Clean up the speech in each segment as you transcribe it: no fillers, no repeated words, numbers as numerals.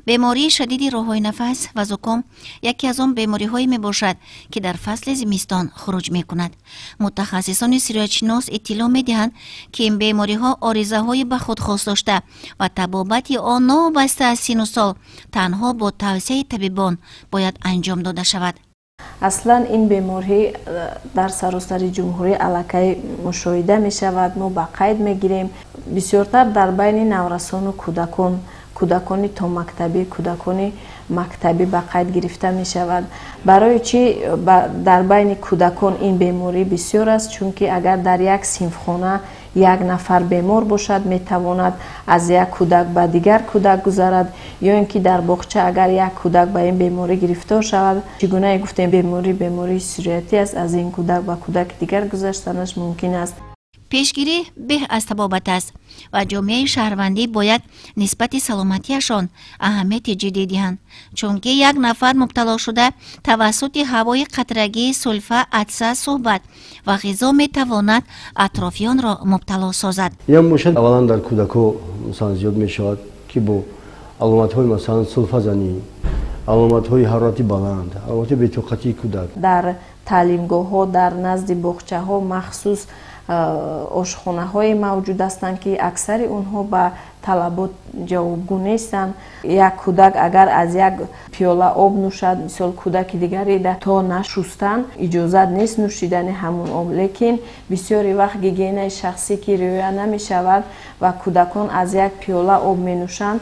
Бемории шадиди роҳҳои нафас ва зуком яке аз он бемориҳое мебошад, ки дар фасли зимистон хуруҷ мекунад. Мутахассисони сироятшинос иттилоъ медиҳанд, ки ин бемориҳо оризаҳои ба худ хос дошта ва табобати он новобаста аз сину сол танҳо бо тавсияи табибон бояд анҷом дода шавад. Аслан ин беморӣ дар саросари ҷумҳурӣ аллакай мушоҳида мешавад, мо ба қайд мегирем. Бисёртар дар байни наврасону кӯдакон, кӯдакони томактабӣ, кӯдакони мактабӣ ба қайд гирифта мешавад. Барои чӣ дар байни кӯдакон ин беморӣ бисёр аст? Чунки агар дар як синфхона як нафар бемор бошад, метавонад аз як кӯдак ба дигар кӯдак гузарад, ё ин ки дар боғча агар як кӯдак ба ин беморӣ гирифтор шавад, чӣ гунае гуфтем, беморӣ бемории сироятӣ аст, аз ин кӯдак ба кӯдаки дигар гузаштанаш мумкин аст. Пешгирӣ беҳ аз табобат аст ва ҷомеаи шаҳрвандӣ бояд нисбати саломатиашон аҳамияти ҷиддӣ диҳанд, чунки як нафар мубталошуда тавассути ҳавои қатрагии сулфа, атса, суҳбат ва ғизо метавонад атрофиёнро мубтало созад. Инам бошад, аввалан дар кӯдакҳо масалан зиёд мешавад, ки бо аломатҳои масалан сулфазанӣ, аломатҳои ҳарорати баланд, аломати бетоқатии кӯдак. Дар таълимгоҳҳо, дар назди боғчаҳо махсус ошхонаҳое мавҷуд ҳастанд, ки аксари онҳо ба талабот ҷавобгӯ нестанд. Як кӯдак агар аз як пиёла об нӯшад, мисол кӯдаки дигаре то нашустан иҷозат нест нӯшидани ҳамон об, лекин бисёри вақт гигиенаи шахсӣ ки риоя намешавад ва кӯдакон аз як пиёла об менӯшанд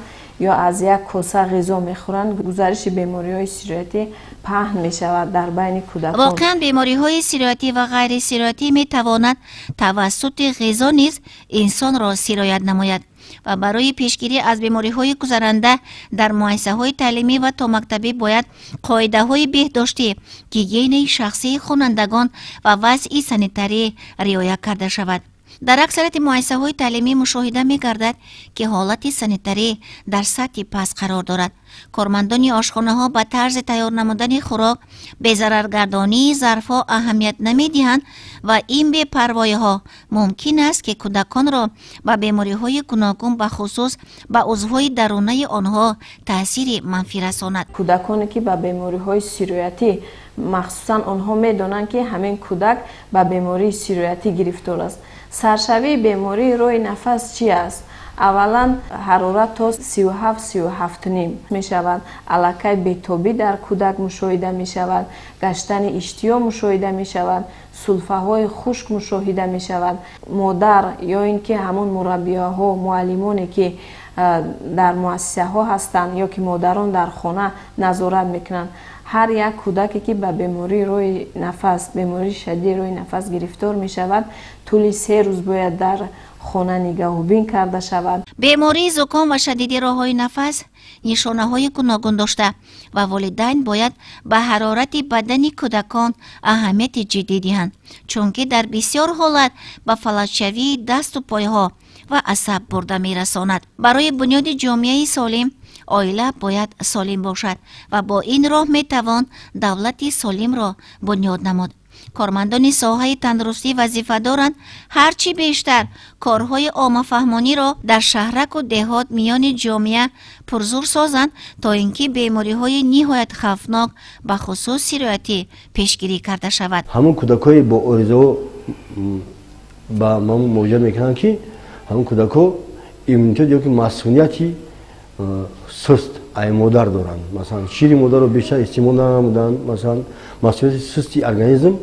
ё аз як коса ғизо мехӯранд, гузариши бемориҳои сироятӣ паҳн мешавад дар байни кӯдакон. Воқеан, бемориҳои сироятӣ ва ғайрисироятӣ метавонад тавассути ғизо низ инсонро сироят намояд ва барои пешгирӣ аз бемориҳои гузаранда дар муассисаҳои таълимӣ ва томактабӣ бояд қоидаҳои беҳдоштӣ, гигиенаи шахсии хонандагон ва вазъи санитарӣ риоя карда шавад. Дар аксарияти муассисаҳои таълимӣ мушоҳида мегардад, ки ҳолати санитарӣ дар сатҳи паст қарор дорад. Кормандони ошхонаҳо ба тарзи тайёр намудани хӯрок, безараргардонии зарфҳо аҳамият намедиҳанд ва ин бепарвоиҳо мумкин аст, ки кӯдаконро ба бемориҳои гуногун, бахусус ба узвҳои дарунаи онҳо таъсири манфӣ расонад. Кӯдаконе ки ба бемориҳои сироятӣ, махсусан онҳо медонанд, ки ҳамин кӯдак ба бемории сироятӣ гирифтор аст. Саршавии бемории роҳи нафас чӣ аст? Аввалан ҳарорат то 37, 37.5 мешавад, аллакай бетобӣ дар кӯдак мушоҳида мешавад, гаштани иштиҳо мушоҳида мешавад, сулфаҳои хушк мушоҳида мешавад. Модар ё ин ки ҳамон мураббиҳо, муаллимоне ки дар муассисаҳо ҳастанд ё ки модарон дар хона назорат мекунанд, ҳар як кӯдаке ки ба бемории роҳи нафас, бемории шадиди роҳи нафас гирифтор мешавад, тӯли 3 рӯз бояд дар хона нигаҳбин карда шавад. Бемории зуком ва шадиди роҳҳои нафас нишонаҳои гуногун дошта ва волидайн бояд ба ҳарорати бадани кӯдакон аҳамияти ҷиддӣ диҳанд, чунки дар бисёр ҳолат ба фалаҷшавии дасту пойҳо ва асаб бурда мерасонад. Барои бунёди ҷомеаи солим оила бояд солим бошад ва бо ин роҳ метавон давлати солимро бунёд намуд. Кормандони соҳаи тандурустӣ вазифа доранд, ҳар чӣ бештар корҳои оммафаҳмониро дар шаҳраку деҳот миёни ҷомеа пурзур созанд, то ин ки бемориҳои ниҳоят хавфнок, бахусус сироятӣ, пешгирӣ карда шавад. Ҳамон кӯдакҳое бо оризаҳо ба ма муроҷиат мекунанд, ки ҳамон кӯдакҳо иммунитет ё ки масунияти суст ай модар доранд, масалан шири модарро бештар истеъмол нанамуданд, масалан масунияти сусти организм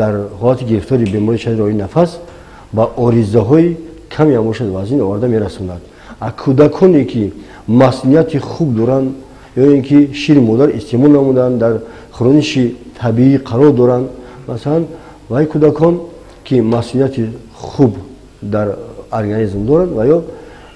дар ҳолати гирифтори бемории шадиди роҳи нафас ба оризаҳои каме ҳам бошад вазин оварда мерасонад. А кӯдаконе ки масунияти хуб доранд ё ин ки шири модар истеъмол намуданд, дар хӯрониши табиӣ қарор доранд, масалан вай кӯдакон ки масунияти хуб дар организм доранд ва ё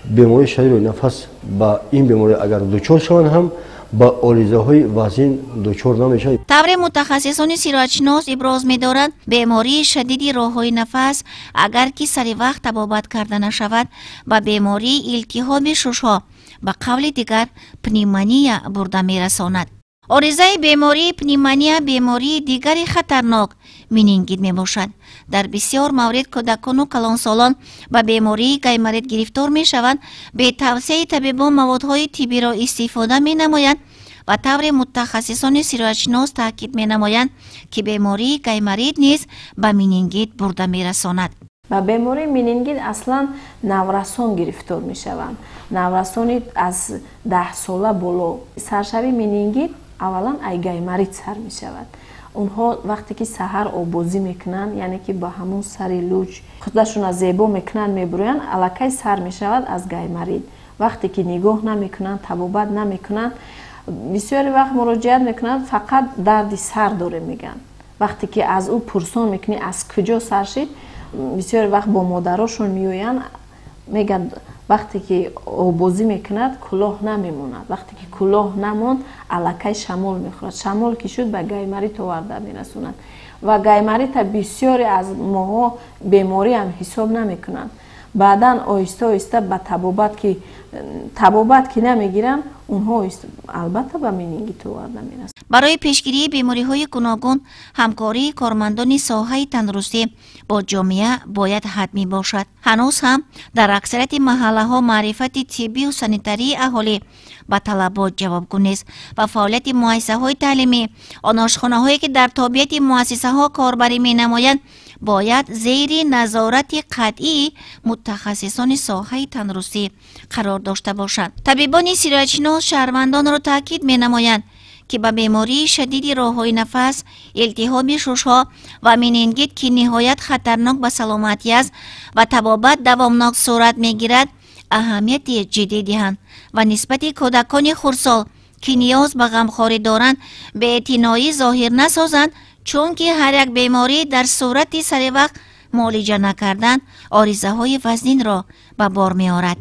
бемории шадиди роҳи нафас, ба ин беморӣ агар дучор шаванд ҳам, ба оризаҳои вазин дучор намешаванд. Тавре мутахассисони сироятшинос иброз медоранд, бемории шадиди роҳҳои нафас агар ки сари вақт табобат карда нашавад, ба бемории илтиҳоби шушҳо, ба қавли дигар пневмония бурда мерасонад. Оризаи бемории пневмония бемории дигари хатарнок менингит мебошад. Дар бисёр маврид кӯдакону калонсолон ба бемории гайморит гирифтор мешаванд, бе тавсияи табибон маводҳои тиббиро истифода менамоянд ва тавре мутахассисони сироятшинос таъкид менамоянд, ки бемории гайморит низ ба менингит бурда мерасонад. Ба бемории менингит аслан наврасон гирифтор мешаванд. Наврасони аз 10 сола боло. Саршавии менингит аввалан ай гайморит сар мешавад. Онҳо вақте ки саҳар оббозӣ мекунанд, яъне ки ба ҳамон сари луч худашона зебо мекунанд, мебурӯянд, аллакай сар мешавад аз гайморит. Вақте ки нигоҳ намекунанд, табобат намекунанд, бисёре вақт муроҷиат мекунанд, фақат дарди сар дорем мегӯянд. Вақте ки аз ӯ пурсон мекунӣ, аз куҷо сар шид, бисёре вақт бо модарошон меоянд, мегӯянд, вақте ки оббозӣ мекунад, кулоҳ намемонад. Вақте ки кулоҳ намонд, аллакай шамол мехӯрад. Шамол ки шуд, ба гайморит оварда мерасонад. Ва гайморита бисёре аз моҳо бемориам ҳисоб намекунанд. Баъдан оҳиста оҳиста ба табобат ки намегиранд, онҳо албатта ба менингит оварда мерасонад. Барои пешгирии бемориҳои гуногун ҳамкории кормандони соҳаи тандурустӣ бо ҷомеа бояд ҳатмӣ бошад. Ҳанӯз ҳам дар аксарияти маҳаллаҳо маърифати тиббию санитарии аҳолӣ ба талабот ҷавобгӯ нест ва фаъолияти муассисаҳои таълимӣ, он ошхонаҳое ки дар тобеияти муассисаҳо корбарӣ менамоянд, бояд зери назорати қатъии мутахассисони соҳаи тандурустӣ қарор дошта бошанд. Табибони сироятшинос шаҳрвандонро таъкид менамоянд, ки ба бемории шадиди роҳҳои нафас, илтиҳоби шушҳо ва менингит, ки ниҳоят хатарнок ба саломатӣ аст ва табобат давомнок сурат мегирад, аҳамияти ҷиддӣ диҳанд ва нисбати кӯдакони хурдсол, ки ниёз ба ғамхорӣ доранд, беэътиноӣ зоҳир насозанд, чунки ҳар як беморӣ дар сурати саривақт муолиҷа накардан оризаҳои вазнинро ба бор меорад.